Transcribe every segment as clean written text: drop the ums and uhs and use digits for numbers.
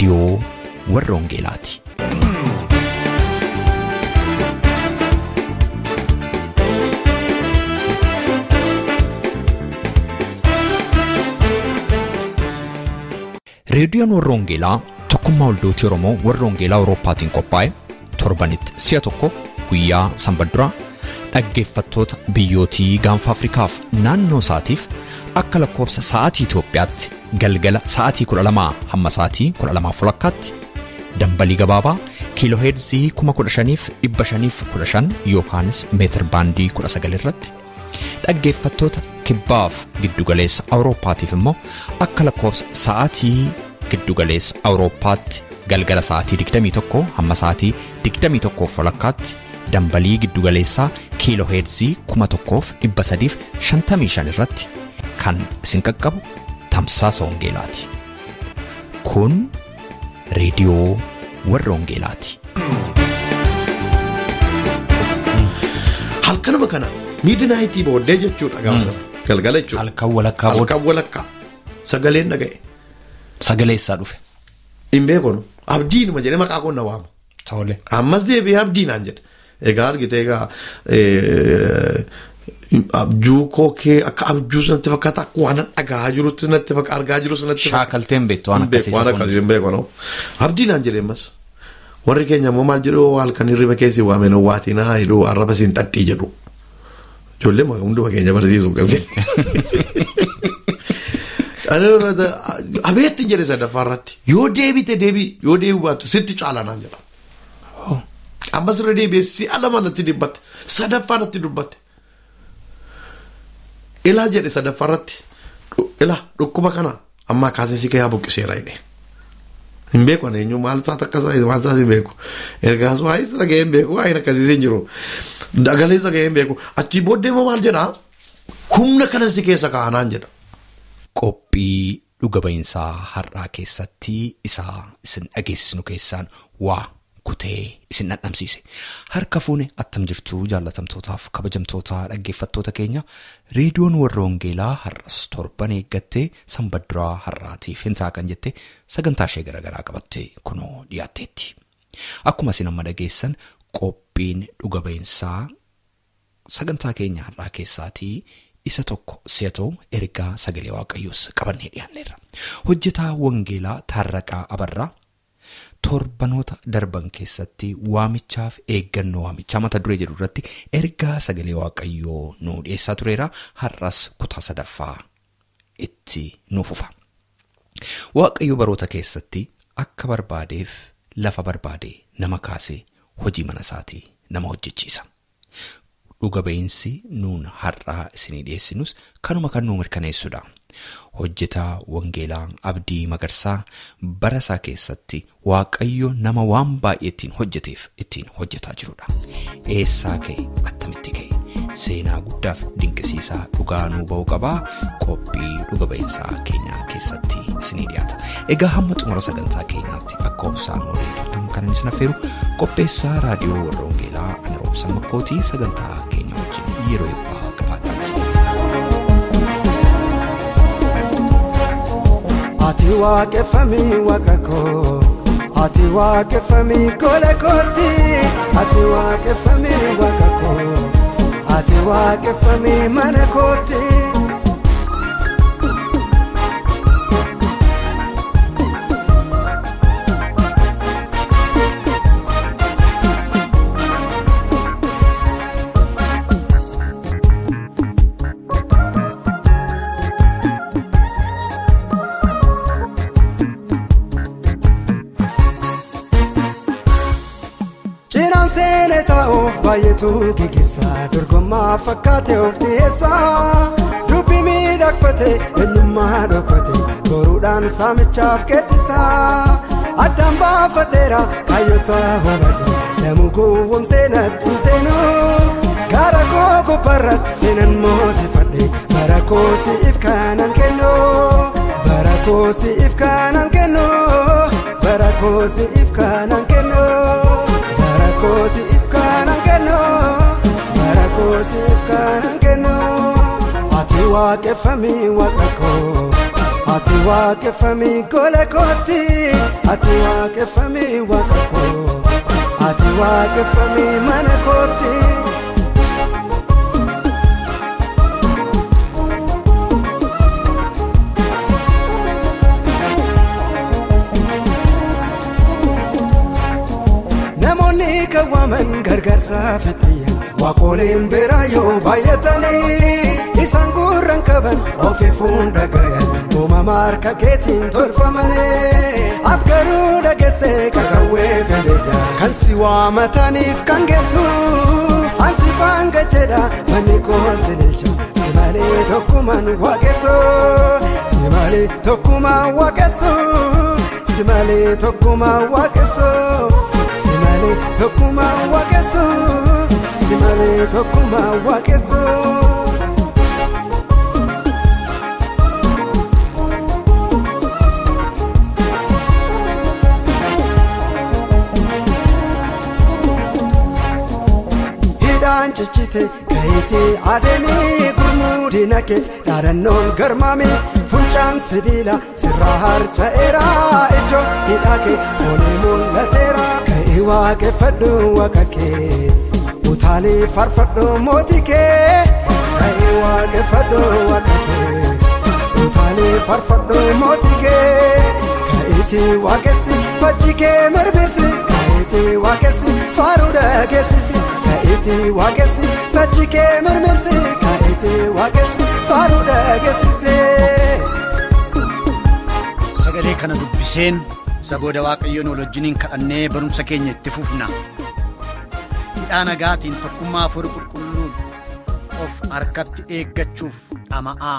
Reediyoo warra Wangeelaati. Reediyoon warra Wangeelaa tokkummaa waldootii Oromoo warra Wangeelaa Awurooppaatiin qophaa'e torbanitti si'a tokko guyyaa sanbata duraa dhaggeeffattoota biyyootii gaanfa Afrikaaf naannoo isaatiif akka lakkoofsa sa'aatii Itoophiyaatti galgala sa'aatii 12 hamma sa'aatii 12:30 dambalii gabaabaa kiilooheerzii 15,515 yookaanis meetir baandii 19 irratti dhaggeeffattoota kibbaaf giddugaleessa Awurooppaatiif immoo akka lakkoofsa sa'aatii giddugaleessa Awurooppaatti galgala sa'aatii 21 hamma sa'aatii 21:30 dambalii giddugaleessaa kiilooheerzii 1355 irratti kan isin qaqqabu tamsaasa Wangeelaati. Kun reediyoo warra Wangeelaati. Halkanuma kana miidinaayitii booddee jechuudha gaafa sana. Galgala jechuudha. Halkan walakkaa booda. Halkan walakkaa. Sagaleen dhaga'e. Sagalee eessaa dhufe? Hin beekonu. Abdiinuma jedhee maqaa koon na waama. Tole. Ammas deebi'ee abdiinaan jedhe. Egaa argite egaa abjuu koo kee akka abjuu sanatti fakkaata akka waan dhagahaa jirutti natti fakkaata argaa jiru sanatti fakkaata. Shaakaltee hin beektu waan akkasii. Waan akkasii hin beeku. Abdiinaan jedhee ammas. Warri keenya immoo maal jedhu halkan hirriba keessi waameen waatinaa jedhu arraba siin xaxxii jedhu. Ijoollee hunduma keenya barsiisu akkasii. Abeetti jedhe sadaffaa irratti yoo deebite deebii yoo deebii baattu sitti caala naan jedha. Ammas irra deebi'ee si'a lama natti dubbatte sadaffaa natti dubbatte. Ilaa jedhe sadaffaa irratti ilaa dhukkuba kana ammaa kaasee si kee buqqiseera jedhe. Hin beeku ani eenyu maal isaa takka isaa maal isaas hin beeku. Ergaas waa isa dhaga'ee hin beeku waa hin akkasiis hin jiru. Dagalees dhaga'ee hin beeku. Achii booddee immoo maal jedhaa humna kana si keessa kaa'anaan jedha. Qophii dhuga ba'iinsaa har'aa keessatti isaa isin dhageessisnu keessaan waa kutee isin dhandhamsiise. Harka fuune attam jirtu jaallatamtootaaf kabajamtoota dhaggeeffattoota keenya reediyoon warra Wangeelaa har'as torban eeggattee sanbata duraa har'aatiif hin ta'a kan jette sagantaa ishee garaagaraa qabattee kunoo dhiyaatteetti. Akkuma isin amma dhageessan qophiin dhuga ba'iinsaa sagantaa keenya har'aa keessaatii isa tokko si'a ta'u ergaa sagalee Waaqayyoos qabannee dhiyaanneerra. Hojjetaa Wangeelaa Taarraqaa Abarraa torbanoota darban keessatti waamichaaf eeggannoo waamichaa mata duree jedhu irratti ergaa sagalee Waaqayyoo nu dhiyeessaa tureera. Har'as kutaa sadaffaa itti nu fufa. Waaqayyo baroota keessatti akka barbaadeef lafa barbaade nama kaasee hojii mana isaatii nama hojjechiisa. Dhuga ba'iinsi nuun har'aa isinii dhiyeessinus kanuma kan nu mirkaneessudha. Hojjetaa Wangeelaa Abdii Magarsaa bara isaa keessatti Waaqayyo nama waan baay'ee ittiin hojjeteef ittiin hojjetaa jirudha. Eessaa ka'e attamitti ka'e seenaa guddaaf dinqisiisaa dhugaa nuu ba'uu qabaa qophii dhuga ba'iinsaa keenyaa keessatti isinii dhiyaata. Egaa hamma xumura sagantaa keenyaatti akka obsaan waliin turtan kan isin affeeru qopheessaa raadiyoo warra Wangeelaa ani Roobsan Makkootii sagantaa keenya wajjin yeroo eebbaa qabaadhaa. Ati waaqeffamii waaqa koo, ati waaqeffamii gola kootti, ati waaqeffamii waaqa koo, ati waaqeffamii mana kootti. Baay'eetu geggeessaa dorgommaa fakkaatee of dhiyeessaa dubbii miidhagfate eenyummaa dhokfate boruudhaan saamichaaf qeexisaa addaan baafadheera kaayyoosaa hubadhe namuu gowwoomsee natti hin seenu gara koo gubbaarratti seenan moosifadhe bara koo si'if kanan kennu bara koo si'if kanan kennu bara koo si'if kanan kennu bara koo si'if kanan kennu bara koo si'if kanan kennu ati waaqeffamii waaqa koo. Ati waaqeffamii gola kootti, ati waaqeffamii waaqa koo, ati waaqeffamii mana kootti. Namoonni kan waaman gargaarsaaf itti waaqoleen biraa yoo baay'atanii isaan gurraan qaban ofiifuun dhagayan uumama harka keetiin tolfamanii ati garuu dhageessee kakawwee fedhedha kan si waamataniif kan geettu ansi faanga jedha manni koo si lilcha si malee tokkummaan waaqessoo si malee tokkummaan waaqessoo si malee tokkummaan waaqessoo si malee tokkummaan waaqessoo si malee tokkummaan waaqessoo. Hidhaan cichite kayitii adeemee gurmuu diinakeet dhaadannoon garmaame funcaan sibiila sirraa harca'eera iddoo hidhaa kee onee mul'ateera ka'ee waaqeffadhu waaqa kee utaalee faarfadhu mootii kee ka'ee waaqeffadhu waaqa kee utaalee faarfadhu mootii kee ka'iitii waaqessi fachi kee mirbisi ka'iitii waaqessi faaruu dhageessisi. Ka'iitii waaqessi fachi kee mirmirsi ka'iitii waaqessi faaruu dhageessisi. Sagalee kana dubbiseen isa booda Waaqayyoon wal wajjiniin kadhannee barumsa keenya itti fufna. Hidhaa nagaatiin tokkummaa hafuura qulqulluun of harkatti eeggachuuf dhama'aa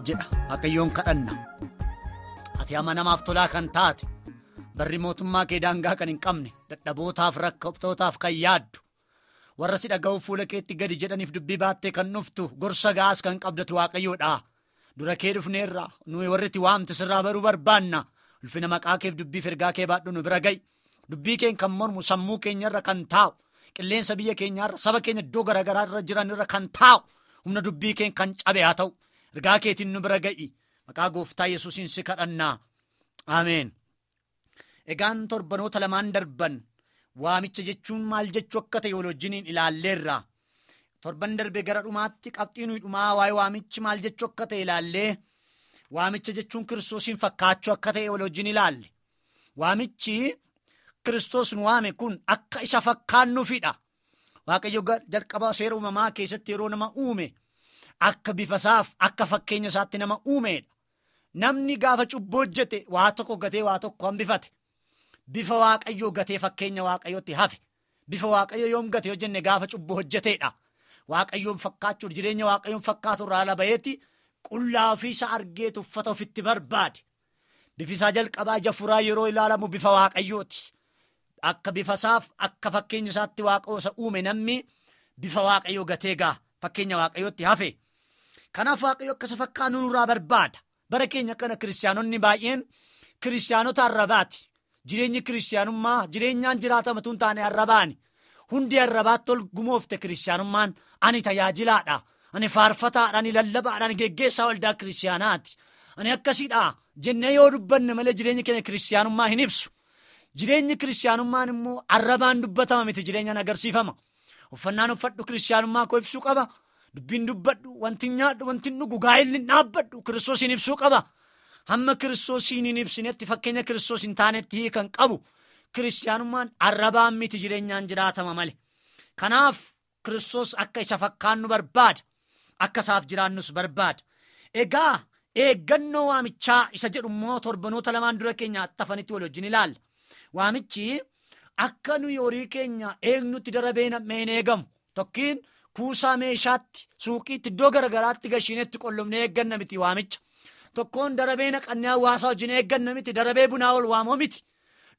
jedha. Waaqayyoon kadhanna. Ati amanamaaf tolaa kan taate barri mootummaa kee daangaa kan hin qabne dadhabootaaf rakkattootaaf kan yaaddu warra si dhaga'uuf fuula keetti gadi jedhaniif dubbii baattee kan dhuftu gorsa gaas kan qabdatu Waaqayyoodha. Dura kee dhufneerra nuyi warri itti waamte sirraa baruu barbaanna. Ulfina maqaa keef dubbiif ergaa kee baadhu nu bira ga'i. Dubbii keen kan mormu sammuu keenyarra kan taa'u qilleensa biyya keenyaarra saba keenya iddoo garaagaraarra jiranirra kan taa'u humna dubbii keen kan cabe haa ta'u. Ergaa keetiin nu bira ga'i. Maqaa gooftaa Yesuusiin si kadhannaa. Ameen. Egaan torbanoota lamaan darban waamicha jechuun maal jechuu akka ta'e wal wajjiniin ilaalleerra. Torban darbe gara dhumaatti qabxii nuyi dhumaa waa'ee waamichi maal jechuu akka ta'e ilaallee waamicha jechuun Kiristoosiin fakkaachuu akka ta'e wal wajjin ilaalle. Waamichi Kiristoos nu waame kun akka isa fakkaannuufidha. Waaqayyo jalqaba seera uumamaa keessatti yeroo nama uume akka bifa isaaf akka fakkeenya isaatti nama uumedha. Namni gaafa cubbuu hojjete waa tokko gatee waa tokko hambifate. Bifa Waaqayyoo gatee fakkeenya Waaqayyootti hafe. Bifa Waaqayyoo yoom gate yoo jenne gaafa cubbuu hojjeteedha. Waaqayyoon fakkaachuuf jireenya Waaqayyoon fakkaatu irraa ala baheeti qullaa ofiisa argeetu uffata ofitti barbaade. Bifi isaa jalqabaa ija furaa yeroo ilaalamu bifa Waaqayyooti. Akka bifa isaaf akka fakkeenya isaatti Waaqayyo isa uume namni bifa Waaqayyoo gatee gaa fakkeenya Waaqayyootti hafe. Kanaaf Waaqayyo akka isa fakkaannu nurraa barbaada. Bara keenya kana kiristaanonni baay'een kiristaanota arrabaati. Jireenyi kiristaanummaa jireenyaan jiraatamatu hin taane arrabaani. Hundi arrabaatti ol gumoofte kiristaanummaan ani tajaajilaadha. Ani faarfataadha, ani lallabaadha, ani geggeessaa waldaa kiristaanaati. Ani akkasiidha jennee yoo dubbanne malee jireenyi keenya kiristaanummaa hin ibsu. Jireenyi kiristaanummaan immoo arrabaan dubbatama miti jireenyaan agarsiifama. Uffannaan uffadhu kiristaanummaa koo ibsuu qaba. Dubbiin dubbadhu, wanti nyaadhu, wanti dhugu, gaa'elli dhaabbadhu Kiristoosiin ibsuu qaba. Hamma Kiristoosiin hin ibsinetti fakkeenya Kiristoos hin taanetti hiikan qabu. Kiristaanummaan arrabaan miti jireenyaan jiraatama malee. Kanaaf Kiristoos akka isa fakkaannu barbaada. Akka isaaf jiraannus barbaada. Egaa eeggannoo waamichaa isa jedhu immoo torbanoota lamaan dura keenya attafanitti wal wajjin ilaalla. Waamichi akka nuyi horii keenya eegnutti darabee nam'ee hin eegamu. Tokkiin kuusaa meeshaatti suuqiitti iddoo garagaraatti gashiinetti qollofnee eegganna miti waamicha. Tokkoon darabee naqannee hawaasaa wajjin eegganna miti darabee bunaa ol waamoo miti.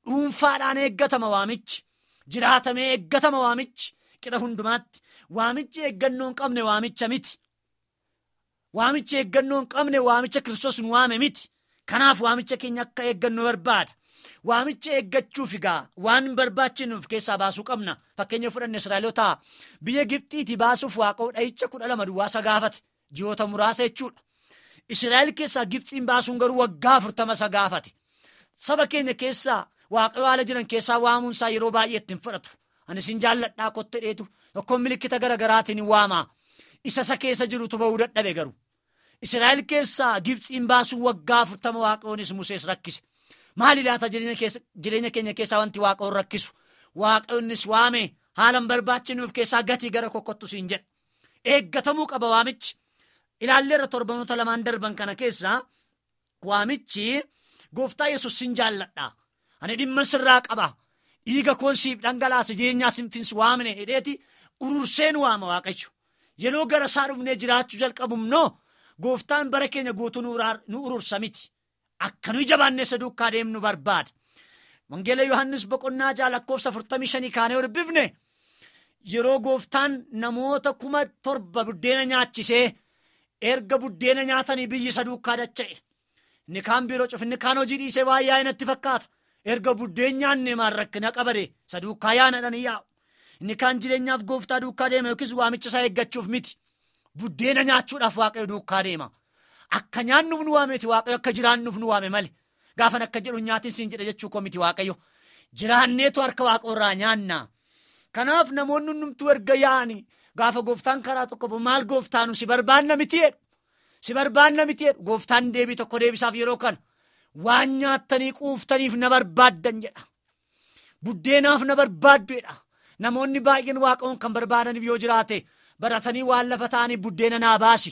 Dhuunfaadhaan eeggatama waamichi. Jiraatamee eeggatama waamichi. Qida hundumaatti waamichi eeggannoo hin qabne waamicha miti. Waamichi eeggannoo hin qabne waamicha Kiristoos nu waame miti. Kanaaf waamicha keenya akka eeggannu barbaada. Waamicha eeggachuuf egaa waan barbaachisnuuf keessaa baasuu qabna. Fakkeenya fudhanne Israa'eloota biyya Gibxiitii baasuuf Waaqayyo dha'icha 12 duwwaa isa gaafate. Ji'oota muraasa jechuudha. Israa'el keessaa Gibxiin baasuun garuu waggaa 40 isa gaafate. Saba keenya keessaa Waaqayyo haala jiran keessaa waamuun isaa yeroo baay'ee ittiin fudhatu. Ani sin jaalladhaa kotte dheetu tokkoon milikkita gara garaatiin waama. Isa keessa jirutu ba'uu dadhabe garuu. Israa'el keessaa Gibxiin baasuun waggaa 40 Waaqayyoonis Musees rakkise. Maali laata jireenya keenya keessaa wanti Waaqayyoon rakkisu? Waaqayyoonnis waame haalan barbaachinuuf keessaa gatii gara kokkottu siin jedha. Eeggatamuu qaba waamichi. Ilaalleerra torbanoota lamaan darban kana keessaa waamichi gooftaa Yesuus sin jaalladha. Ani dhimma sirraa qaba. Dhiiga koon siif dhangalaase jireenyaa sinfins waamne jedheeti ururseen waama Waaqayyo. Yeroo gara isaa dhufnee jiraachuu jalqabumnoo gooftaan bara keenya guutuu nu urursa miti. Akka nuyi jabaannee isa duukaa deemnu barbaada. Wangeela Yohaannis boqonnaa 6 lakkoofsa 45 kaanee dubbifne yeroo gooftaan namoota 7,000 buddeena nyaachisee erga buddeena nyaatanii biyyi isa duukaa dacha'e. Inni kaan biiroo cufe, inni kaan hojii dhiisee waa yaa'e natti fakkaata. Erga buddeen nyaanne maal rakkina qabare isa duukaa yaanadhanii yaa'u. Inni kaan jireenyaaf gooftaa duukaa deema yookiis waamicha isaa eeggachuuf miti. Buddeena nyaachuudhaaf Waaqayyo duukaa deema. Akka nyaannuuf nu waameeti Waaqayyo, akka jiraannuuf nu waame malee. Gaafan akka jedhu nyaatiin siin jedha jechuu koo miti Waaqayyo. Jiraanneetu harka Waaqa irraa nyaanna. Kanaaf namoonni hundumtuu erga yaa'anii gaafa gooftaan karaa tokko maal gooftaanu si barbaanna miti jedhu. Si barbaanna miti jedhu. Gooftaan deebii tokko deebisaaf yeroo kana. Waan nyaattanii quuftaniif na barbaaddan jedha. Buddeenaaf na barbaaddu jedha. Namoonni baay'een Waaqayyoon kan barbaadaniif yoo jiraate baratanii waan lafa ta'anii buddeena naa baasi.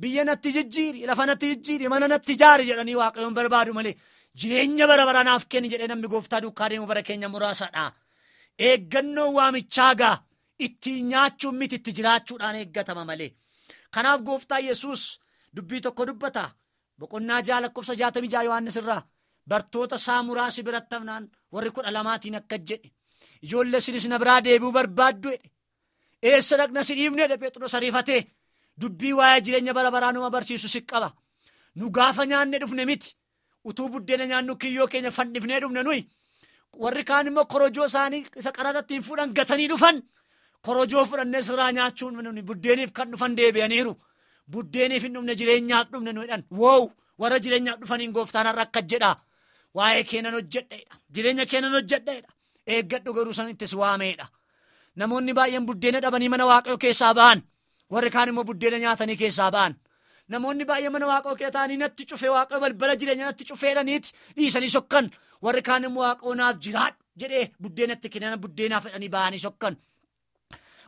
Biyya natti jijjiiri, lafa natti jijjiiri, mana natti ijaari jedhanii Waaqayyoon barbaadu malee jireenya bara baraa naaf kenni jedhee namni gooftaa duukaa deemu bara keenya muraasadha. Eeggannoo waamichaa gaa ittiin nyaachuun miti itti jiraachuudhaan eeggatama malee. Kanaaf gooftaa Yesuus dubbii tokko dubbata. Boqonnaa 6 lakkoofsa 66 Yohaannis irraa bartoota isaa muraasi biratti hafnaan warri 12 akka jedhe. Ijoollee sinis na biraa deebi'uu barbaaddu jedhe. Eessa dhaqna si dhiifne jedhe Phexros ariifatee. Dubbii waa'ee jireenya bara baraa numa barsiisu si qaba. Nu gaafa nyaanne dhufne miti. Utuu buddeena nyaannu kiyyoo keenya fannifnee dhufne nuyi. Warri kaan immoo korojoo isaanii isa qaraxa ittiin fuudhan gatanii dhufan. Korojoo fudhannee sirraa nyaachuun buddeeniif kan dhufan deebi'aniiru. Buddeeniif hin dhufne jireenyaaf dhufne nu jedhan. Woow warra jireenyaaf dhufaniin gooftaan har'a akka jedha. Waa'ee keenan hojjedheedha. Jireenya keenan hojjedheedha. Eeggadhu garuu san ittis waameedha. Namoonni baay'een buddeena dhabanii mana Waaqayyoo keessaa ba'an. Warri kaan immoo buddeena nyaatanii keessaa ba'an. Namoonni baay'een mana Waaqayyoo keessa taa'anii natti cufee Waaqayyo balbala jireenya natti cufeedhaniiti dhiisanii sokkan. Warri kaan immoo Waaqayyo naaf jiraadhu jedhee buddeenatti kennan buddeenaa fedhanii ba'anii sokkan.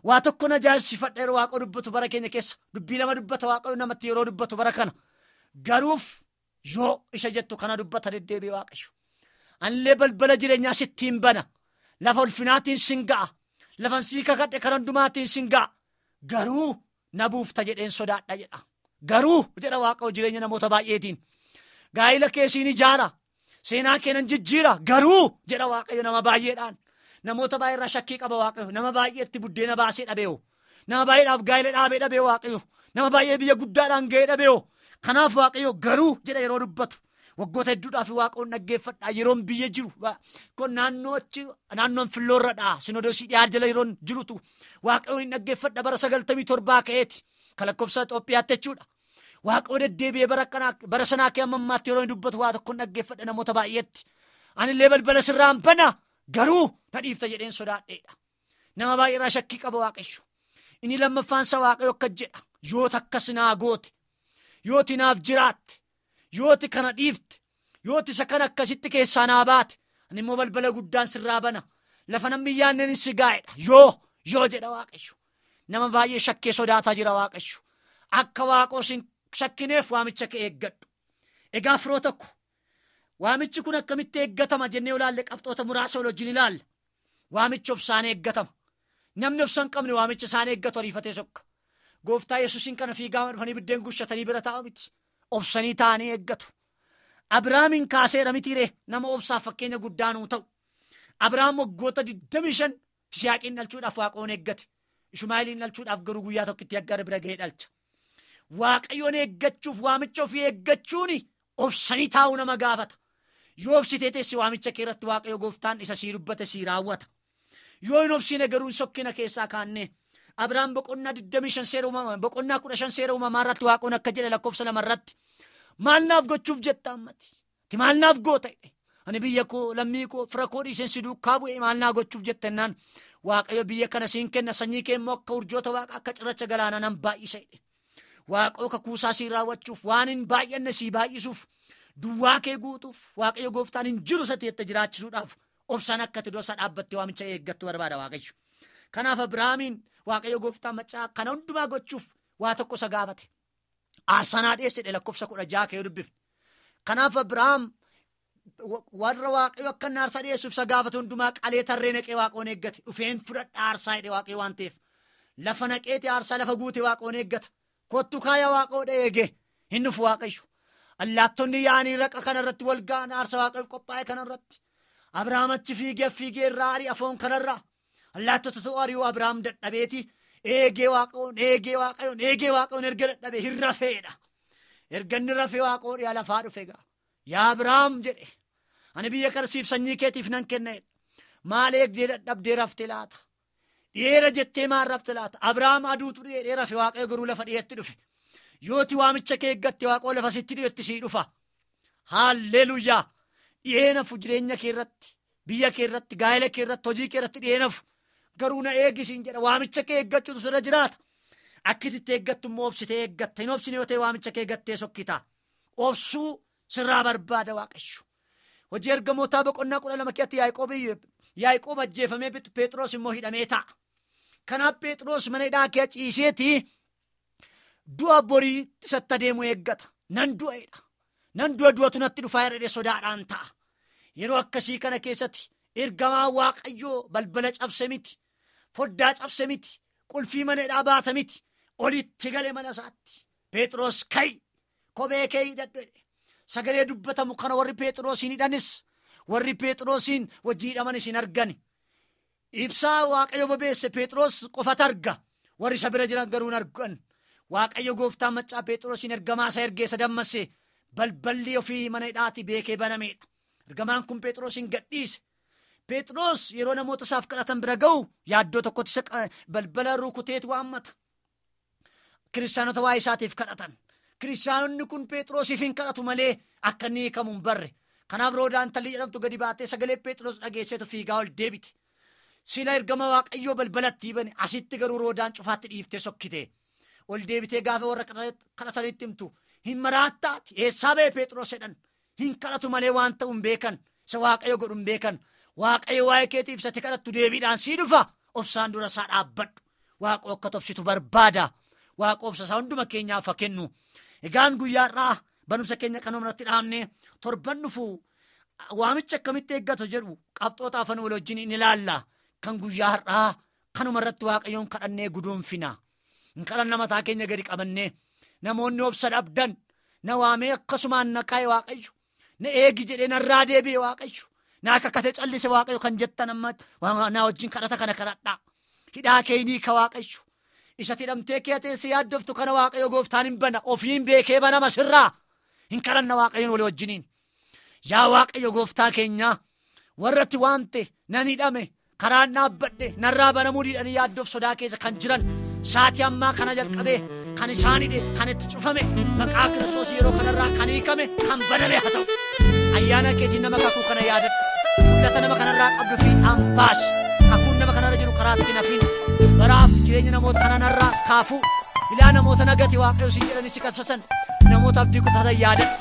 Waa tokko na ajaa'ibsiifadha yeroo Waaqayyo dubbatu bara keenya keessa. Dubbii lama dubbata Waaqayyo namatti yeroo dubbatu bara kana. Garuuf yoo isa jettu kana dubbata deddeebi'ee Waaqayyo. Anillee balbala jireenyaa sittiin bana. Lafa ulfinaatiin sin ga'a. Lafan sii kakadhe kan hundumaatiin sin ga'a. Garuu na buufta jedheen sodaadha jedha. Garuu jedha Waaqayyo jireenya namoota baay'eetiin. Gaa'ila keessiin ijaara. Seenaa keenan jijjiira. Garuu jedha Waaqayyo nama baay'eedhaan. Namoota baay'eerraa shakkii qaba Waaqayyo. Nama baay'eetti buddeena baasee dhabeeyo. Nama baay'eedhaaf gaa'ila dhaabee dhabeeyo Waaqayyo. Nama baay'ee biyya guddaadhaan ga'ee dhabeeyo. Kanaaf Waaqayyo garuu jedha yeroo dubbatu. Waggoota hedduudhaaf Waaqayyoon dhaggeeffadha. Yeroon biyya jiru kun naannoo achi naannoon filloorradha. Sinodoosii dhiyaa jala yeroon jirutu Waaqayyoon hin dhaggeeffadha bara 97 ka'eeti. Kan lakkoofsa Itoophiyaatti jechuudha. Waaqayyo deddeebi'ee bara sanaa kee amma ammaatti yeroo dubbatu waa tokkoon dhaggeeffadha namoota baay'eetti. Anillee balbala sirraan bana garuu na dhiifta jedheen sodaadheedha. Nama baay'eerraa shakkii qaba Waaqayyo. Inni lammaffaan isaa Waaqayyo akka jedha. Yoo takkas naa goote, yooti naaf jiraatte, yooti kana dhiifte, yooti isa kana akkasitti keessaa naa baate, ani immoo balbala guddaan sirraa bana. Lafa namni yaanneen si gaa'edha. Yoo jedha Waaqayyo. Nama baay'ee shakkee sodaataa jira Waaqayyo. Akka Waaqoo sin shakkineef waamicha kee eeggadhu. Egaa firoo tokko waamichi kun akkamitti eeggatama jennee ilaalle qabxoota muraasa wajjin ilaalla. Waamichi obsaan eeggatama. Namni obsa hin qabne waamicha isaan eeggatu ariifatee sokka. Gooftaa Yesuusiin kana fiigaa dhufanii biddeen gushatanii bira taa'u miti. Obsanii taa'anii eeggatu. Abrahaamiin kaaseera mitiiree nama obsaaf fakkeenya guddaa nuu ta'u. Abrahaam waggoota 25 Yisihaaqiin dhalchuudhaaf Waaqayyoon eeggate. Ishmaa'eeliin dhalchuudhaaf garuu guyyaa tokkotti Aggaar bira ga'ee dhalcha. Waaqayyoon eeggachuuf waamicha ofii eeggachuun obsanii taa'uu nama gaafata. Yoo obsitee teesse waamicha kee irratti Waaqayyo gooftaan isa sii dubbate sii raawwata. Yoo hin obsine garuu sokkina keessaa kaannee. Abrahaam boqonnaa 25 seera uumamaa boqonnaa 15 seera uumamaa irratti Waaqoon akka jedhe lakkoofsa 2 irratti. Maal naaf gochuuf jetta ammati? Ati maal naaf goota jedhe. Ani biyya koo lammii koo fira koo dhiiseen si duukaa bu'e maal naa gochuuf jetta jennaan Waaqayyo biyya kana siin kenna sanyii kee immoo akka urjoota waaqa akka cirracha galaanaa nan baay'isa jedhe. Waaqayyo kakuusaa sii raawwachuuf waan hin baay'anne sii baay'isuuf duwwaa kee guutuuf Waaqayyo gooftaan hin jiru isa teette jiraachisuudhaaf obsaan akka ati iddoo dhaabbattee waamicha eeggattu barbaada Waaqayyo. Kanaaf Abrahaamiin Waaqayyo gooftaan maccaa kana hundumaa gochuuf waa tokko isa gaafate. Aarsaa naa dhiyeesse jedhe lakkoofsa 16 kee dubbifne. Kanaaf Abrahaam warra Waaqayyo akka inni aarsaa dhiyeessuuf isa gaafate hundumaa qalee tarree naqee Waaqoon eeggate. Dhufeen fudhadha aarsaa jedhe Waaqayyo waan ta'eef. Lafa naqeeti aarsaa lafa guute Waaqoon eeggata. Kottu kaaya Waaqoodha eege hin dhufu Waaqayyo. Allaattonni yaa'anii raqa kanarratti wal ga'an aarsaa Waaqayyoof qophaa'e kanarratti. Abrahaam achi fiigee irraa ari'a foon kanarraa. Allaattota ta'uu ari'uu Abrahaam dadhabeeti. Eegee Waaqoon eegee Waaqayyoon eegee Waaqoon erga dadhabee hin rafeedha. Erga inni rafee Waaqoo dhiyaa lafaa dhufe gaa. Yaa Abrahaam jedhe. Ani biyya kana siif sanyii keetiif nan kenna jedhe. Maal eegdee dadhabdee rafte laata? Dhiyeera jettee maal rafte laata? Abrahaam aduutu dhiyeedhee rafe Waaqayyo garuu lafa dhiyeetti dhufe. Yooti waamicha kee eeggatte Waaqoo lafa sitti dhiyeetti sii dhufa. Haalleluuyaa! Dhiyee nafu jireenya kee irratti, biyya kee irratti, gaa'ela kee irratti, hojii kee irratti dhiyee nafu. Garuu na eegisiin jedha. Waamicha kee eeggachuutu sirra jiraata. Akka itti eeggattu immoo obsitee eeggatta. Hin obsine yoo ta'e waamicha kee eeggattee sokkita. Obsuu sirraa barbaada Waaqayyo. Hojii ergamootaa boqonnaa 12 keessatti Yaaqoob ajjeefamee Phexros immoo hidhamee ta'a. Kanaaf Phexros mana hidhaa kee ciiseeti du'a borii isatti adeemu eeggata. Nan du'a jedha. Nan du'a du'atu natti dhufaa jedhee sodaadhaan ta'a. Yeroo akkasii kana keessatti ergamaa Waaqayyoo balbala cabse miti. Foddaa cabse miti. Qulfii mana hidhaa baata miti. Olitti gale mana isaatti. Phexros ka'i kophee kee hidhadhu jedhe. Sagalee dubbatamu kana warri Phexrosiin hidhanis warri Phexrosiin wajjin hidhamanis hin argani. Ibsaa Waaqayyo bobeesse Phexros qofatu arga. Warri isa bira jiran garuu hin argan. Waaqayyo gooftaan maccaa Phexrosiin ergamaa isa ergee isa dammasse balballi ofii mana hidhaatti beekee banameedha. Ergamaan kun Phexrosiin gadhiise. Phexros yeroo namoota isaaf kadhatan bira ga'u yaaddoo tokkotti isa balbala rukuteetu waammata. Kiristaanota waa'ee isaatiif kadhatan. Kiristaanonni kun Phexrosiif hin kadhatu malee akka inni hiikamu hin barre. Kanaaf Roodaan talli jedhamtu gadi baatee sagalee Phexros dhageesseetu fiigaa ol deebite. Sila ergama Waaqayyoo balbalatti bane asitti garuu Roodaan cufaatti dhiiftee sokkite. Ol deebitee gaafa warra kadhatanitti himtu hin maraattaati eessaa ba'e Phexros jedhan. Hin kadhatu malee waan ta'u hin beekan. Isa Waaqayyo godhu hin beekan. Waaqayyo waa'ee keetiif isatti kadhattu deebiidhaan sii dhufa. Obsaan dura isaa dhaabbadhu. Waaqoo akka tobsitu barbaada. Waaqa obsa isaa hunduma keenyaaf haa kennu. Egaan guyyaa har'aa barumsa keenya kan irratti dhaabne torban dhufu waamicha akkamitti eeggatu jedhu qabxoota afaan wal wajjin in ilaalla. Kan guyyaa har'aa kanuma irratti Waaqayyoon kadhannee guduunfina. Hin kadhanna mataa keenya gadi qabannee namoonni obsa dhabdan na waamee akkasumaan na kaa'e Waaqayyo. Na eegi jedhee narraa deebi'e Waaqayyo. Na kakatee callise Waaqayyo kan jettan amma na wajjin kadhata kana kadhadhaa. Hidhaa kee ni ka Waaqayyo. Isa hidhamtee kee teessee yaaddoftu kana Waaqayyo gooftaan hin bana. Ofiin beekee banama sirraa. Hin kadhanna Waaqayyoon walii wajjiniin. Yaa Waaqayyo gooftaa keenyaa warratti waamte nan hidhame karaan dhaabbadhe narraa banamuu didhanii yaaddoof sodaa keessa kan jiran saatii ammaa kana jalqabee kan isaan hidhe kan itti cufame maqaa Kiristoos yeroo kanarraa kan hiikame kan baname haa ta'u. Ayyaana keetiin nama kakuu kana yaadadhu. Mul'ata nama kanarraa qabdu fiixaan baasi. Kakuun nama kanarra jiru karaa ittiin hafin. Baraaf jireenya namoota kanarraa kaafuu. Ilaa namoota nagati Waaqayyo siin jedhanii si kassasan namoota abdii kutatan yaadadhu.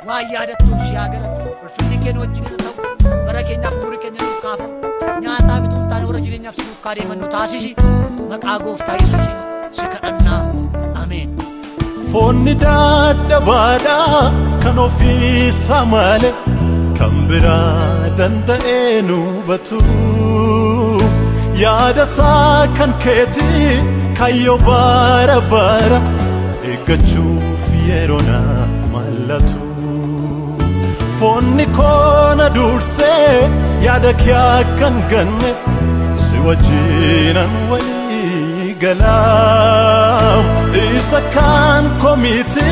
Waan yaadattuuf si haa galatu. Ulfinni kee nu wajjin haa ta'u. Bara keenyaaf umurii keenya nuuf kaafu. Nyaataa bituu hin taane warra jireenyaaf si duukaa deeman nu taasisi. Maqaa gooftaa Yesuusiin si kadhannaa. Ameen. Foonni dadhabaadhaa kan ofiisaa malee kan biraa danda'ee nu hubatu. Yaada isaa kan keetii kaayyoo bara bara eeggachuuf yeroo na mallatu. Foonni koo na dursee yaada kee akka hin ganneef si wajjinan walii galaa. Isa kan koo miti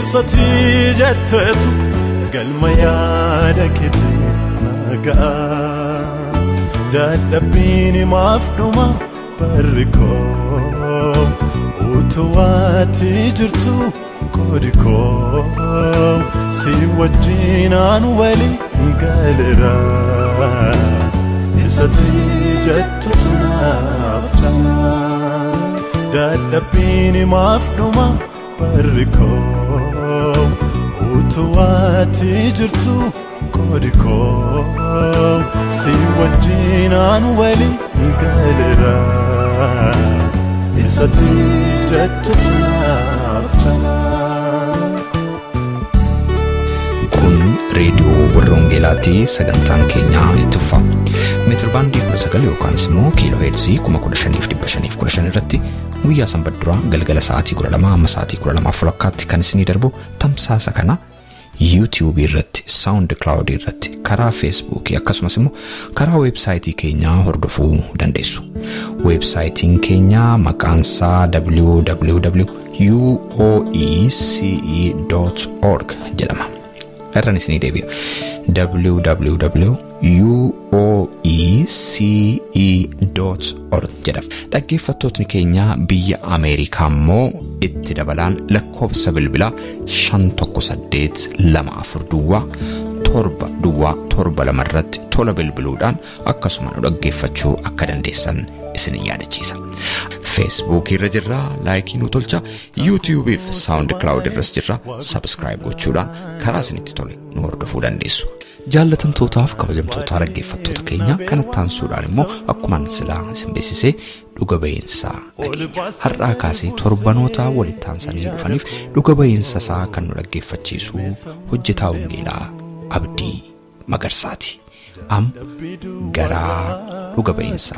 isatti jetteetu galma yaada keetii na ga'a. Dadhabbiin maaf dhuma barri koo. Utuwaati jirtu qoodi koo si wajjinaan walii galeera isatti jettu naaf ta'a dadhabbiin maaf dhuma barri koo utuwaati jirtu qoodi koo si wajjinaan walii galeera isatti jettu naaf ta'a. Kun reediyoo warra Wangeelaatii sagantaan keenyaa itti fufa. Meetirbaandii 19 yookaan immoo kiiloo heerzii 15,515 irratti guyyaa sanbata duraa galgala sa'aatii 12 amma sa'aatii 12:30 kan isinii darbu tamsaasa kana YouTube irratti, SoundCloud irratti, karaa Facebook akkasumas immoo karaa weebsaayitii keenyaa hordofuu dandeessu. Weebsaayitiin keenyaa maqaan isaa www.uoece.org jedhama. Irraan isinii deebi'a. www.uoece.org jedhama. Dhaggeeffattootni keenya biyya Ameerikaa immoo itti dabalaan lakkoofsa bilbilaa 518 24 duwwaa 7 duwwaa 7 2 irratti tola bilbiluudhaan akkasuma nu dhaggeeffachuu akka dandeessan isin yaadachiisa. Facebook irra jirra, laayikii nu tolcha, YouTube fi SoundCloud irras jirra, subscribe gochuudhaan karaa isinitti tole nu hordofuu dandeessu. Jaallatamtootaaf kabajamtoota dhaggeeffattoota keenya kanatti aansuudhaan immoo akkumaan silaa isin beeksisee dhuga ba'iinsa dhageenya. Har'aa kaasee torbanoota walitti aansanii dhufaniif dhuga ba'iinsa isaa kan nu dhaggeeffachiisu hojjetaa wangeelaa Abdii Magarsaati. Am garaa dhuga ba'iinsa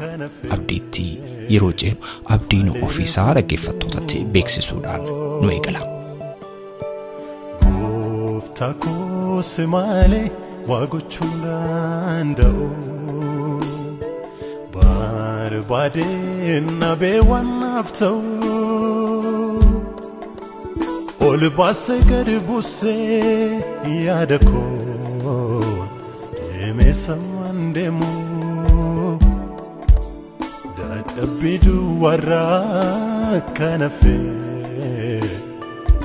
Abdiitti yeroo ceenu Abdiin ofiisaa dhaggeeffattootatti beeksisuudhaan nu eegala. Gooftaa koo si malee waa gochuu danda'u barbaadeen nabee waan naaf ta'u ol baasee gadi buusee yaada koo deemee samaan deemu dadhabbii duwwaarraa kan hafe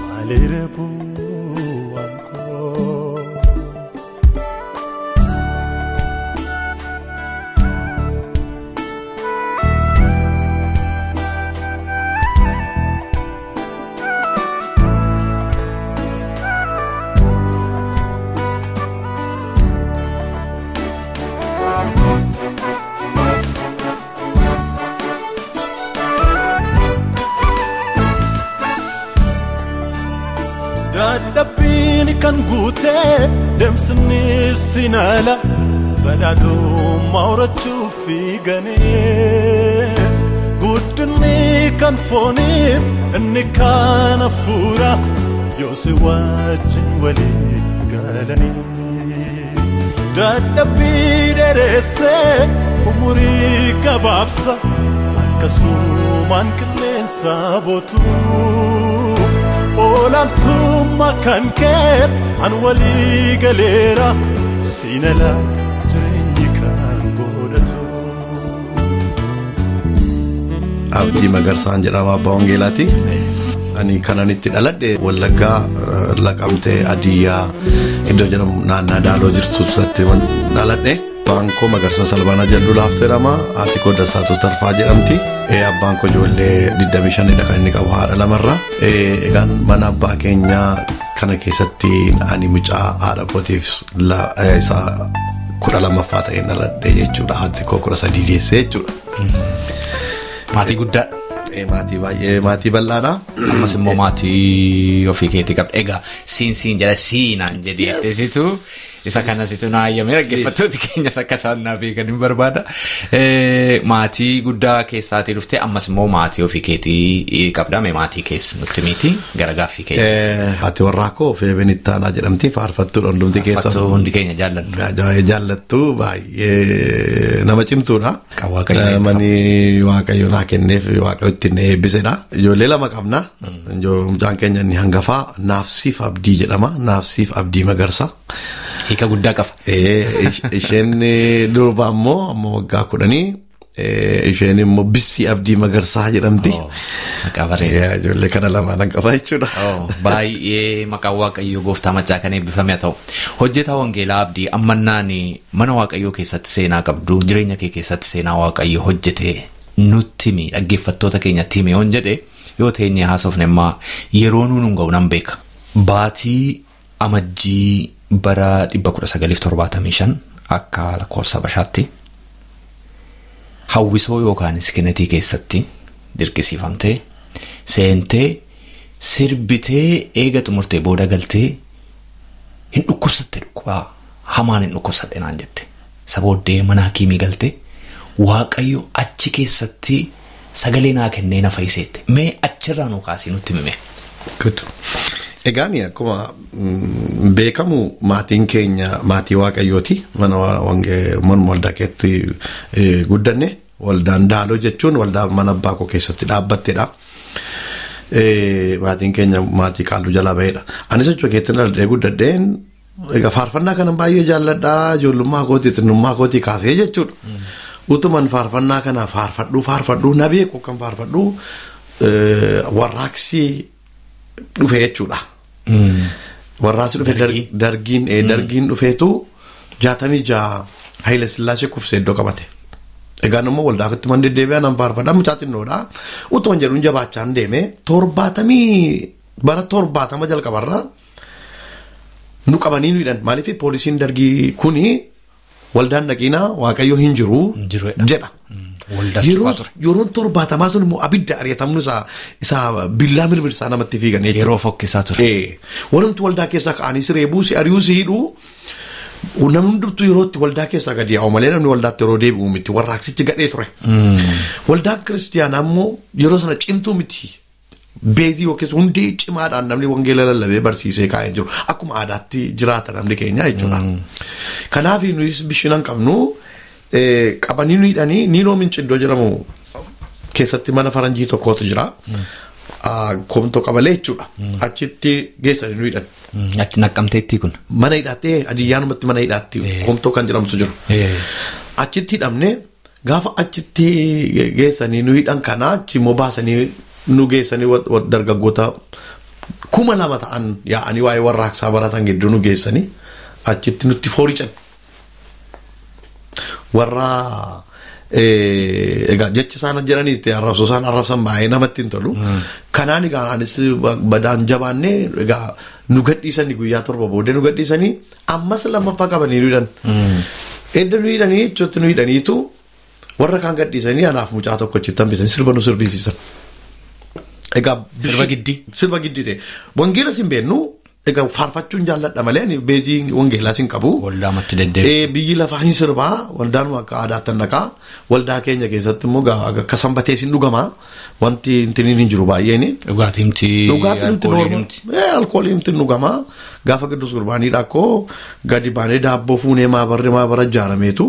maaliirra bu'aan koo. Dadhabbiin kan guutee deemsni sinala badhaadhummaa horachuuf fiiganii guddinni kan fooniif inni kan hafuura yoo si wajjin walii galanii dadhabbii dheeressee umurii gabaabsa akkasumaan qilleensa bootu. Olaantummaa kan keet an walii galeera siinala jireenyi kan godhatu. Abdii Magarsaan jedhama abbaa wangeelaati. Ani kanan itti dhaladhe Wallaggaa Laqamtee Adiyyaa iddoo jedhamu naannaa Daaloo jirtu irratti dhaladhe. Abbaan koo Magarsaa Salbaanaa Jalluu Laaftoo jedhama. Haati koo Dassaatuu Tarfaa jedhamti. Abbaan koo ijoollee 25 dha kan inni qabu haadha lamarra. Egaan mana abbaa keenyaa kana keessatti ani mucaa haadha kootiif isa 12ffaa ta'een dhaladhe jechuudha. Haati koo 13 deessee jechuudha. Maatii guddaadha. Maatii baay'ee maatii bal'aadha. Ammas immoo maatii ofii keetii qabda. Egaa siin jedha siinaan jedhee situ isa kana situ naa hayyamee dhaggeeffattooti keenyas akka isaan naa beekan hin barbaada. Maatii guddaa keessaatii dhuftee ammas immoo maatii ofii keetii qabda. Mee maatii keessa nutti miti gara gaaffii keenya. Haati warraa koo Feebeen Ittaanaa jedhamti faarfattuudha hundumti keessa. Faarfattuu hundi keenya jaallannu. Jaallattu baay'ee nama cimtuudha. Kan Waaqayyo Mani Waaqayyo naa kenneef Waaqayyo ittiin eebbisedha. Ijoollee lama qabna. Mucaan keenya inni hangafaa Naafsiif Abdii jedhama. Naafsiif Abdii Magarsaa. Hiika guddaa qaba. Isheen durba ammoo waggaa 10 Isheen immoo Bissii Abdii Magarsaa jedhamti. Maqaa bareedaa. Ijoollee kana lamaan qaba jechuudha. Baay'ee maqaan Waaqayyoo gooftaa macaa kan eebbifame haa ta'u. Hojjetaa Wangeelaa Abdii ammannaan mana Waaqayyoo keessatti seenaa qabdu jireenya kee keessatti seenaa Waaqayyoo hojjete nutti himi dhaggeeffattoota keenyatti himi yoon jedhe yoo teenyee haasofne immoo yeroo nuun hin ga'u nan beeka. Baatii amajjii bara 1975 akka lakkoofsa Habashaatti hawwisoo yookaan iskinetii keessatti dirqisiifamtee seentee sirbitee eega xumurtee booda galtee hin dhukkubsatte dhukkubaa hamaan hin dhukkubsadhe naan jette. Isa booddee mana hakiimii galtee Waaqayyo achi keessatti sagalee naa kennee na fayyiseette. Mee achirraa nu kaasii nutti himi. Good. Egaan akkuma beekamu maatiin keenya maatii Waaqayyooti. Mana waldaa keessatti guddanne waldaan Daaloo jechuun waldaa mana abbaa koo keessatti dhaabbattedha. Maatiin keenya maatii qaalluu jalaa bahedha. Anis jechuudha keessatti dhaladhee guddadheen egaa faarfannaa kana baay'ee jaalladha. Ijoollummaa kootii xinnummaa kootii kaasee jechuudha. Utuman faarfannaa kana faarfadhuu na beeku kan faarfadhuu warraaqsi dhufe jechuudha. Warraaqsi dhufe dargiin dhufeetu 66 Haile Sillaasee kufsee iddoo qabate. Egaan immoo waldaa akkatti man deddeebi'aa nan faarfadha mucaa xinnoodha. Utuman jedhuun jabaachaan deeme bara 70 jalqabarra nu qabanii nu hidhan. Maaliif poolisiin dargii kuni waldaan dhaqiinaa Waaqayyo hin jiru jedha. Yeroon 70 sun immoo abidda ari'atamnu isaa billaa mirmirsaa namatti fiigan jechuudha. Yeroo fokkisaa ture. Wanumti waldaa keessaa ka'anii si reebuu si ari'uu si hidhuu namni hundumtuu yerootti waldaa keessaa gadi yaa'u malee namni waldaatti yeroo deebi'u miti warraaqsichi gadhee ture. Waldaan kiristiyaanaa immoo yeroo sana cimtuu miti. Beezii yookiis hundee cimaadhaan namni wangeela lallabee barsiisee kaa'ee jiru. Akkuma aadaatti jiraata namni keenya jechuudha. Kanaaf nuyis bishaan hin qabnu qabanii nu hidhanii Niinoo Minciddoo jedhamu keessatti mana faranjii tokkotu jira. Koomtoo qabalee jechuudha. Achitti geessanii nu hidhan. Achi naqqamteetti kun? Mana hidhattee adiyyaanumatti mana hidhaatti koomtoo kan jedhamtu jiru. Achitti hidhamne gaafa achitti geessanii nu hidhan kana achi immoo baasanii nu geessanii dargaggoota 2000 ta'an yaa'anii waa'ee warraaqsaa baratan gidduu nu geessanii achitti nutti foorican. Warra egaa jechi isaan jedhanii arrabsoo isaan arrabsan baay'ee namatti hin tolu. Kanaan egaa anis badaan jabaannee egaa nu gadhiisanii guyyaa 7 booddee nu gadhiisanii ammas lammaffaa qabanii nu hidhan. Edda nu hidhanii jechuutti nu hidhaniitu warra kaan gadhiisanii anaaf mucaa tokko achitti hambisanii sirba nu sirbisiisan. Egaa sirba giddii. Sirba giddii ta'e. Wangeela sin beennu egaa faarfachuun jaalladha malee ani beezii wangeelaa sin qabu. Waldaamatti deddeebi'u. Biyyi lafaa hin sirbaa waldaanuma akka aadaatti naqaa waldaa keenya keessatti immoo akka sanbatee sin dhugamaa wanti intiniin hin jiru baay'een. Dhugaatiin alkooliimti. Alkooliimti dhugamaa gaafa Qidduus Qurbaaniidha akkoo gadi baanee daabboo fuunee maabarri maabara ijaarameetu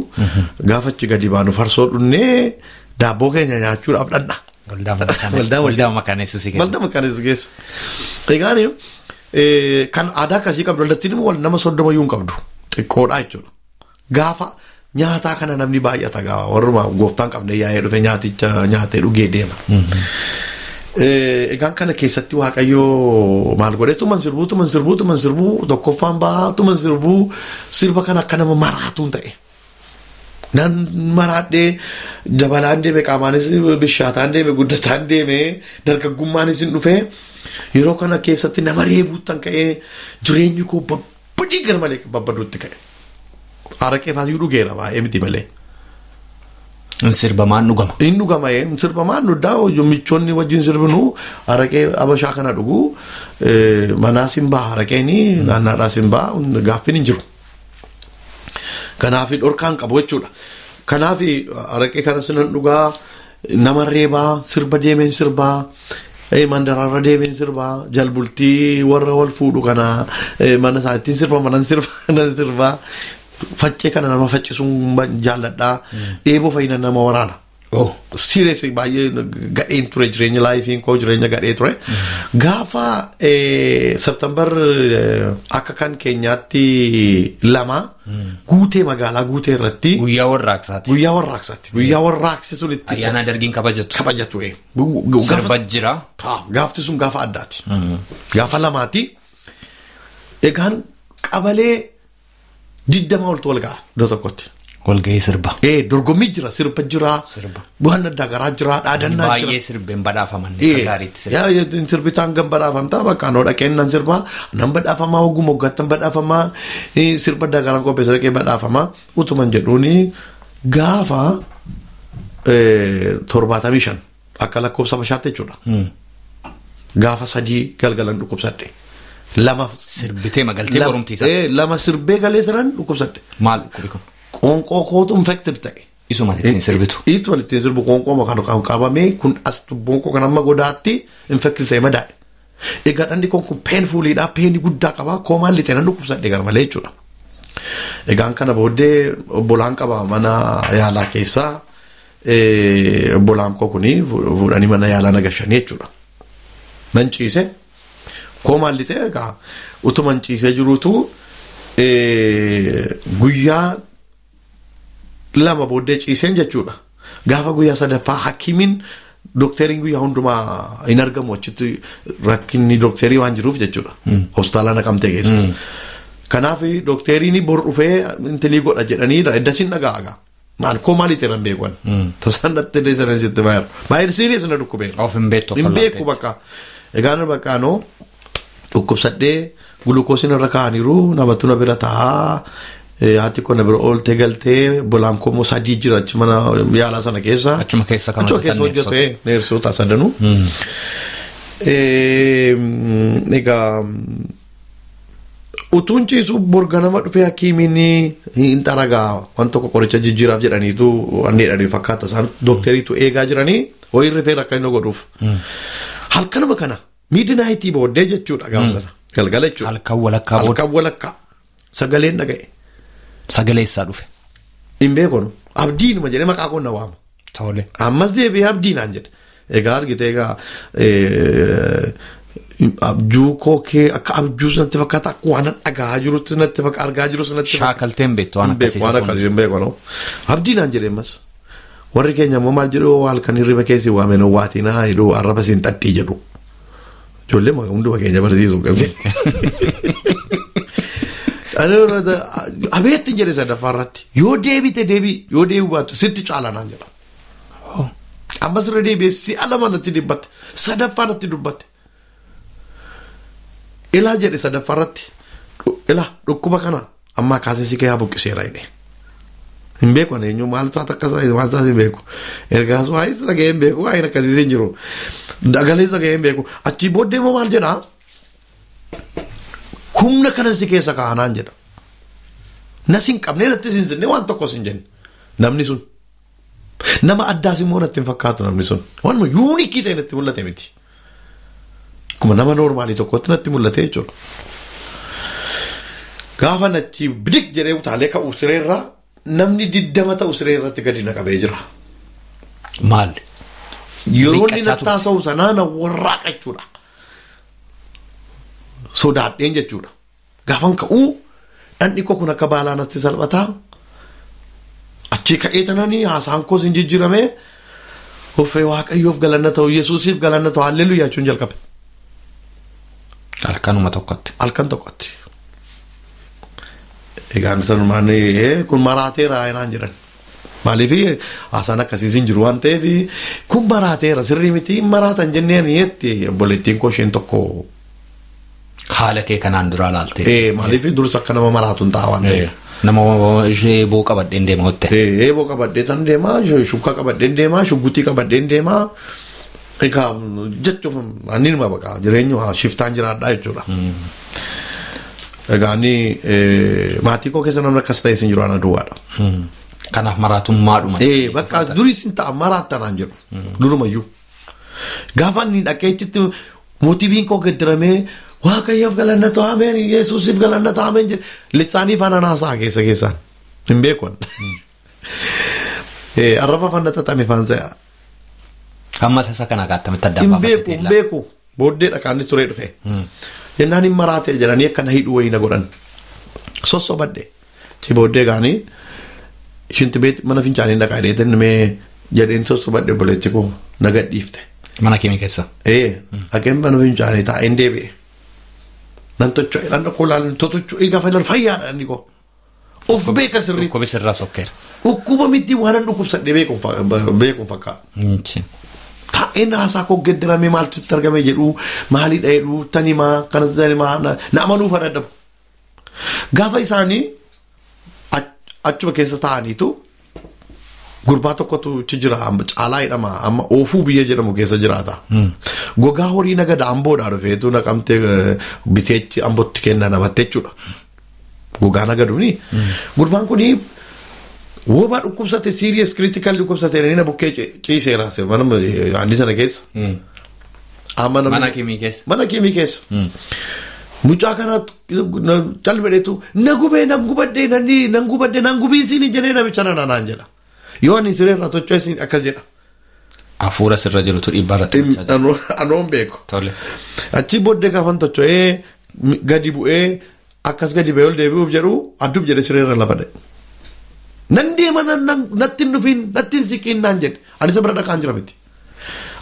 gaafa achi gadi baanu farsoo dhunnee daabboo keenya nyaachuudhaaf dhanna. Waldaa Makaana Yesuus keessa. Waldaa Makaana Yesuus keessa. Egaan kan aadaa akkasii qabdu waldattiin immoo nama 30 iyyuu hin qabdu xiqqoodha jechuudha. Gaafa nyaataa kana namni baay'ata gaafa warruma gooftaan qabne yaa'ee dhufe nyaaticha nyaatee dhugee deema. Egaan kana keessatti Waaqayyoo maal godhee tuman sirbuu tokkoffaan bahaa tuman sirbuu sirba kana akka nama maraatuun ta'e. Nan maraadhee jabalaan deeme qaamaanis bishaataan deeme guddataan deeme dargaggummaanis hin dhufee yeroo kana keessatti nama reebuuttan ka'ee jireenyi koo babbadii gar malee babbaduutti ka'e. Araqee faayyuu dhugeera baay'ee miti malee. Sirbamaan dhugama. Inni dhugama sirbamaan dhugdaa michoonni wajjin sirbinu araqee abashaa kana dhugu manaas hin ba'a araqeeni naannaadhaas hin ba'a gaaffiin hin jiru. Kanaaf dhorkaan qabu jechuudha. Kanaaf araqee kana sinan dhugaa nama reebaa sirba deemeen sirbaa mandaraarra deemeen sirbaa jalbultii warra wal fuudhu kana mana isaattiin sirba manan sirbaa faccee kana nama faccisuun jaalladhaa eeboo fayyina nama waraana. Seriously baay'ee gadheen ture jireenya laayifiin koo jireenya gadhee ture. Gaafa September akka kan keenyaatti 2 guutee magaalaa guutee irratti. Guyyaa warraaqsaati. Guyyaa warraaqsaati. Guyyaa warraaqsi sun itti. Ayyaana dargiin kabajatu. Kabajatu. Sirba jira. Gaafti sun gaafa addaati. Gaafa 2ti. Egaan qabalee 20 oltu wal ga'a iddoo tokkotti. Walgahii sirba. Dorgommii jira, sirba jira, waan adda garaa jira, dhaadannaa jira. Baay'ee sirbeen badhaafaman akka gaariitti sirba. Sirbitaan gan badhaafamtaa bakka anoo dhaqeen nan sirbaa, nan badhaafamaa hogguma hoggaattan badhaafamaa, sirba adda garaan qopheessa dhaqee badhaafamaa utuman jedhuuni gaafa 75 akka lakkoofsa bashaatti jechuudha. Gaafa 3 galgalan dhukkubsadhe. 2 sirbitee magaltee borumtiisa. 2 sirbee galee turan dhukkubsadhe. Maal dhukkubi kun? Qoonqoo kootu infected ta'e. Isuma ittiin sirbitu. Ituma ittiin sirbu qoonqoo kan qabamee kun as tubboon koo kan amma godaatti infected ta'e madaa'e. Egaa dhandhi koon kun painfuliidha, peenii guddaa qaba, koomaan lixee nan dhukkubsadhe gara malee jechuudha. Egaan kana booddee obbolaan qaba mana yaalaa keessaa obbolaan koo kuni fuudhanii mana yaalaa nagashanii jechuudha. Nan ciise koomaan lixee egaa utuman ciisee jiruutu guyyaa 2 booddee ciiseen jechuudha. Gaafa guyyaa 3ffaa hakiimiin dookteriin guyyaa hundumaa hin argamu achitti rakkinni dookterii waan jiruuf jechuudha. Hospitaala naqamtee keessa. Kanaaf dookteriin bor dhufee intinii godha jedhanii eddasiin dhaga'aga. Maal koo maal itti ran beekuun. Tasaan dhattee deessan sitti baay'ee. Baay'ee serious na dhukkubeera. Of hin beektu. Hin beeku bakka. Egaan bakka noo dhukkubsadhee gulukoosiin irra kaa'aniiru namatu na bira taa'aa. Haati koo na bira ooltee galtee bolaan koo immoo 3 jira achi mana yaalaa sana keessa. Achuma keessa kan hojjetan neersota sadanuu. Egaa utuun ciisu borganama dhufee hakiimiin hin xaragaa waan tokko qoricha jijjiiraaf jedhaniitu waan jedhanii fakkaata isaan dookteriitu eegaa jiranii wayii rifeer akka inni godhuuf. Halkanuma kana miidinaayitii booddee jechuudha gaafa sana galgala jechuudha. Halkan walakkaa booda. Halkan walakkaa sagaleen dhaga'e. Sagalee eessaa dhufe? Hin beekonu. Abdiinuma jedhee maqaa koo na waama. Tole. Ammas deebi'ee abdiinaan jedhe. Egaa argite egaa abjuu koo kee akka abjuu natti fakkaata akka waan dhagahaa jirutti natti fakkaata argaa jirus natti fakkaata. Shaakaltee hin beektu waan akkasii. Waan akkasii hin beekonu. Abdiinaan jedhe ammas. Warri keenya immoo maal jedhu halkan hirriba keessi waameen waatinaa jedhu arraba siin xaxxii jedhu. Ijoollee hunduma keenya barsiisu akkasii. Abeetti jedhe sadaffaa irratti yoo deebite deebii yoo deebi'u baattu sitti caala naan jedha. Ammas irra deebi'ee si'a 2 natti dubbatte sadaffaa natti dubbatte. Ilaa jedhe sadaffaa irratti ilaa dhukkuba kana ammaa kaasee si kee buqqiseera jedhe. Hin beeku ani eenyu maal isaa takka isaa maal isaas hin beeku. Ergaas waa'ee dhaga'ee hin beeku waa'een akkasiis hin jiru. Dhagalees dhaga'ee hin beeku. Achii booddee immoo maal jedhaa? Humna kanan si keessa kaa'anaan jedha. Nas hin qabnee natti hin sinne waan tokkos hin jenne. Namni sun. Nama addaas immoo natti hin fakkaatu namni sun. Waanuma yuunikii ta'e natti mul'ate miti. Akkuma nama noormaalii tokkotti natti mul'ate jechuudha. Gaafa nachi bidik jedhee utaalee ka'u sireerraa namni 20 ta'u siree irratti gadi naqamee jira. Maal? Yeroo inni natti haasa'u sanaa na warraaqa jechuudha. Sodaadheen jechuudha. Gaafan ka'uu dhandhi koo kun akka baalaa natti salphataa. Achi ka'ee tananii haasaan koos hin jijjiiramee uffee Waaqayyoof galanna ta'u Yesuusiif galanna ta'u halleluuyaa jechuun jalqabe. Halkanuma tokkotti. Halkan tokkotti. Egaan sanumaan kun maraateera naan jedhan. Maaliif haasaan akkasiis hin jiru waan ta'eef kun maraateera sirrii miti maraatan jenneen jetti obboleettiin koo isheen tokko. Haala kee kanaan duraa laaltee. Maaliif dursa akka nama maraatu hin ta'a waan ta'eef. Nama eeboo qabadheen deema hotte. Eeboo qabadhee tan deema, shukkaa qabadheen deema, shugguxii qabadheen deema. Egaa jechuuf ani nima baqa jireenya shiftaan jiraadhaa jechuudha. Egaa ani maatii koo keessa namni akkas ta'e sin jiru ana duwwaadha. Kanaaf maraatummaadhuma. Bakka duris hin ta'a maraattanaan jedhu durumayyuu. Gaafa inni dhaqee achitti mootiiviin koo gaddiramee Waaqayyoof galanna ta'u ameen Yesuusiif galanna ta'u ameen jedhe lissaanii faana naasaa keessa keessaan hin beeku. Arraba afaan xaxame faansa. Amma sasa kana akkaatamitti addaan Hin beeku hin beeku booddee dhaqaanni turee dhufe. Jennaan hin maraate jedhanii akkana hidhuu wayii na godhan. Sossobadhe. Ci booddee gaanii shinti beet mana fincaanii dhaqaa dheetan mee jedheen sossobadhe obboleetti koo na gadhiifte. Mana keemii keessa. Dhaqeen mana fincaanii taa'een deebi'e. Nan tocho'e nan dhaqoo ilaalu totocho'e gaafa ilaalu fayyaadha inni koo. Of beeka sirrii. Dhukkubi sirraa sokkeera. Dhukkuba miti waan an dhukkubsadhe beekuun fakkaata. Taa'een haasaa koo geddarame maaltu sitti argame jedhu maalidha jedhu tanimaa kanas tanimaa na amanuuf dadhabu. Gaafa isaanii achuma keessa taa'aniitu gurbaa tokkotu achi jira caalaa jedhama amma oofuu biyya jedhamu keessa jiraata. Gogaa horii nagada amboodhaa dhufeetu naqamtee biteechi ambootti kenna namatti jechuudha. Gogaa nagaduuni. Gurbaan kuni wobaa dhukkubsate serious critical dhukkubsate inni na bukkee ciiseera mana anni sana keessa. Mana kimii keessa. Mana kimii keessa. Mucaa kana calbedheetu na gubee nan gubadhee nan gubadhee nan gubiisiin jedhee namicha nana naan jedha. Yoo ani siree irraa tocho'e akkas jedha. Hafuura sirra jirutu dhiibbaa irratti gochaa jira. Anoon beeku. Tole. Achi booddee gaafan tocho'ee gadi bu'ee akkas gadi ba'ee ol deebi'uuf jedhu adduuf jedhee siree irra lafa dha'e. Nan deema natti hin dhufiin natti hin siqiin naan jedhe. Ani isa bira dhaqaan jira miti.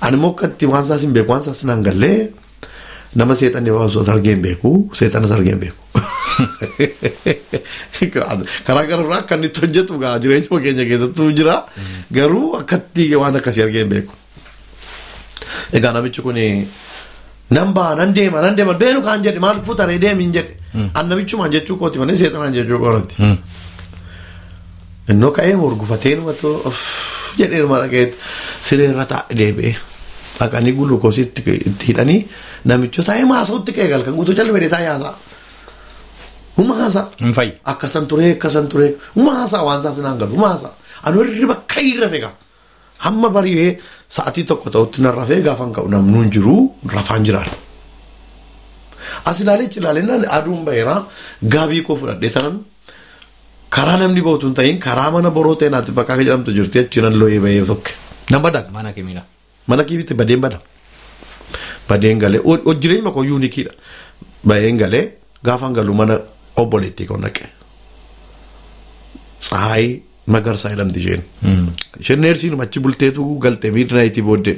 Ani immoo akkatti waan isaas hin beeku waan isaas naan gallee nama seexanni baasu as argee hin beeku seexanas argee hin beeku. Karaa gara biraa akka inni itti hojjetu gaa jireenya keenya keessattuu jira garuu akkatti waan akkasii argee hin beeku. Egaa namichi kun nan ba'a nan deema beenu kaan jedhe maal fuutaree deemi hin jedhe. An namichumaan jechuu kooti malee seexanaan jechuu kooti. Innoo ka'ee morgufatee numatu jedhee numa dhaqeet siree irra taa'e deebi'ee. Dhaqanii gulukoosii itti hidhanii namicha taa'ee maasootti ka'e galkan guutuu jalbee taa'ee haasa'a. Uma haasa'a. Hin fayyi. Akkasan turee uma haasa'a waan isaas naan galu uma haasa'a. Ani warri bakka hin rafe gaa. Hamma bari'ee sa'atii tokko ta'utti nan rafee gaafan ka'u namnu hin jiru rafaan jiraan. As ilaalee cilaalee naan aduun baheera gaabii koo fudhadhee tanan karaa namni bootu hin ta'in karaa mana boroo ta'e naatti bakka akka jedhamtu jirti achi nan looyee bahee tokke. Nan badaa. Mana kamiidha. Mana kiibitti badeen bada. Badeen galee jireenya koo yuunikiidha. Baheen galee gaafan galu mana obboleettii koo naqe. Tsahaay Magarsaa jedhamti isheen. Isheen neersiinuma achi bulteetu galtee miidnaayitii booddee.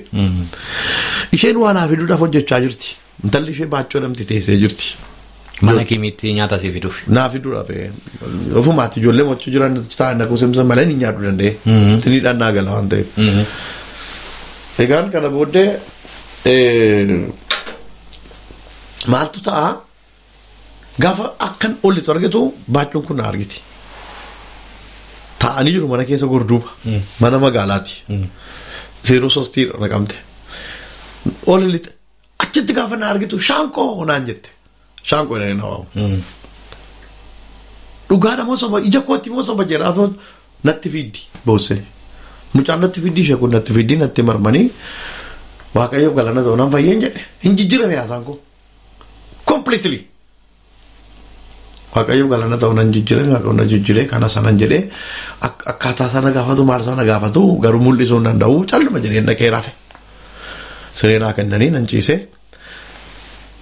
Isheen waan naa fiduudhaaf hojjechaa jirti. Intalli ishee baachoo jedhamti teessee jirti. Mana kimiitti nyaata sii fiduuf. Naa fiduudhaaf ofumaatti ijoollee mochuu jiran taa'an naquu simsan malee ni nyaaduu danda'e. Tiniidhaan naa gala waan ta'eef. Egaan kana booddee maaltu ta'a gaafa akkan olitu argitu baachuun kun na argiti. Taa'anii jiru mana keessa gorduuba mana magaalaati. Seeroo sostii naqamte. Oli lixe achitti gaafa na argitu shaanqoo naan jette. Shaanqoo jedhanii na waamu. Dhugaadha moo soba ija kootti moo soba jedhaa natti fiddi boossee. Mucaan natti fiddi ishee kun natti fiddi natti marmanii waaqayyoof galana ta'u nan fayyeen jedhe hin jijjiirame haasaan koo. Completely. Waaqayyoof galana ta'u nan jijjiirame waaqayyoon na jijjiiree kana sanan jedhee akkaataa sana gaafatu maal sana gaafatu garuu mul'isuu hin danda'u calluma jedhee dhaqee rafe. Siree naa kennanii nan ciise.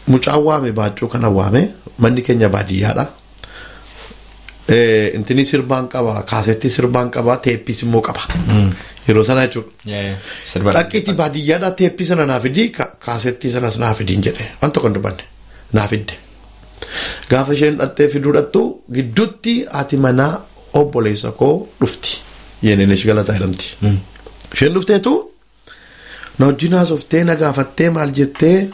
Mucaan waame baachuu kana waame manni keenya baadiyyaadha. Intini sirbaan qaba kaasetti sirbaan qaba teeppis immoo qaba. Yeroo sana jechuudha. Dhaqqiitti baadiyyaadha teeppii sana naa fidi kaasettii sanas naa fidiin jedhe waan tokko hin dubbanne naa fidde. Gaafa isheen dhattee fiduu dhattu gidduutti haati manaa obboleessa koo dhufti. Yeeneen Galataa jedhamti. Isheen dhufteetu na wajjin haasoftee na gaafattee maal jettee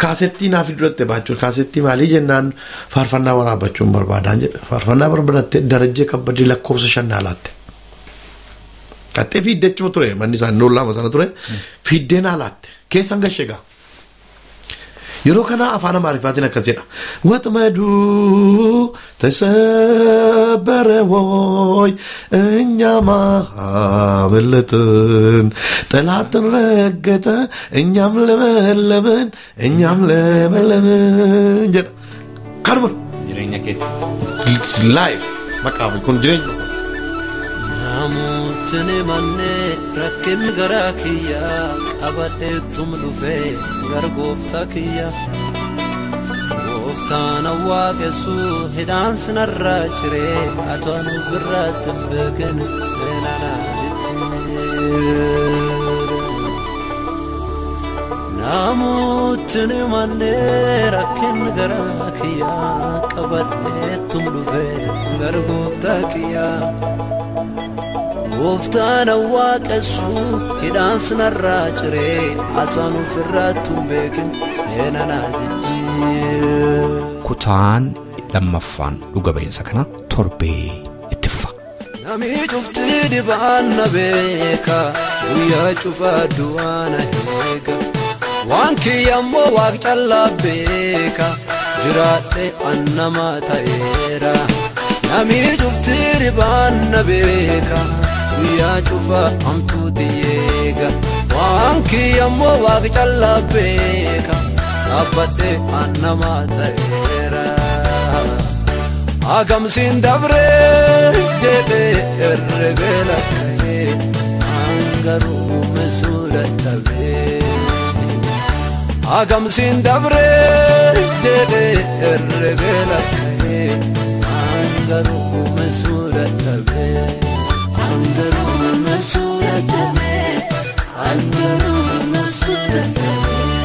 kaasettii naa fiduu dhatte baachuun kaasettii maalii jennaan faarfannaa waraabbachuun barbaadaan jedhe. Faarfannaa barbaadattee Darajjee Kabbadee lakkoofsa 5 naa laatte. Qaxxee fiiddee achuma ture manni isaanii loon lama sana ture fiiddee naa laatte keessan gashee gaa. Yeroo kana afaan Amaariffaatiin akkas jedha. Waxmadu ተሰበረ ወይ እኛማ አመለጥን ጠላትን ረገጠ እኛም ለመለምን እኛም ለመለምን jedha. Kanuma. Jireenya keetti. Life maqaa kun jireenya. Namootni mannee rakkinni garaa kiyya qabadheettum dhufee gara gooftaa kiyya. Gooftaan waaqessu hidhaan sinarraa ciree atoon birraatti hin beekin seenaa jijjiire. Namootni mannee rakkinni garaa kiyya qabadheettum dhufee gara gooftaa kiyya. Gooftaan waaqessu hidhaan sinarraa ciree atoon ofirraatti hin beekin seenaa jijjiire. Kutaan lammaffaan dhuga ba'iinsa kana torbee itti fufa. Namni cufti dibaan na beeka guyyaa cufaa du'aa na eega waan kiyyammoo waaq callaa beeka jiraadhe annama ta'eera. Namni cufti dibaan na beeka guyyaa cufaa hamtuu xiyyeega waan kiyyammoo waaq callaa beeka dhaabbadhe annama ta'eera. Agamsiin dabree jedhee herregee lakka'ee hangaruu mesuu dadhabee. Agamsiin dabree jedhee herregee lakka'ee hangaruu mesuu dadhabee. Hangaruu mesuu dadhabee. Hangaruu mesuu dadhabee.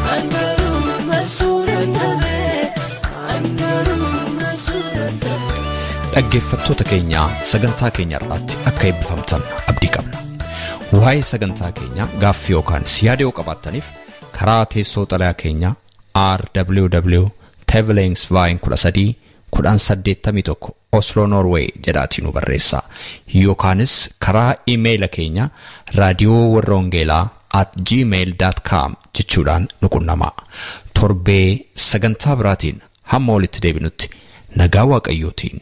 Hangaruu mesuu dadhabee. Hangaruu mesuu dadhabee. Dhaggeeffattoota keenya sagantaa keenya irratti akka eebbifamtan abdii qabna. Waa'ee sagantaa keenya gaaffii yookaan yaada yoo qabaattaniif karaa teessoo xalayaa keenya RWW Tevelingsveien 13 1081 Oslo Norway jedhaatii nu barreessaa. Yookaanis karaa iimeeyila keenya raadiyoo warra wangeelaa @gmail.com jechuudhaan nu qunnamaa. Torbee sagantaa biraatiin hamma walitti deebinutti nagaa Waaqayyootiin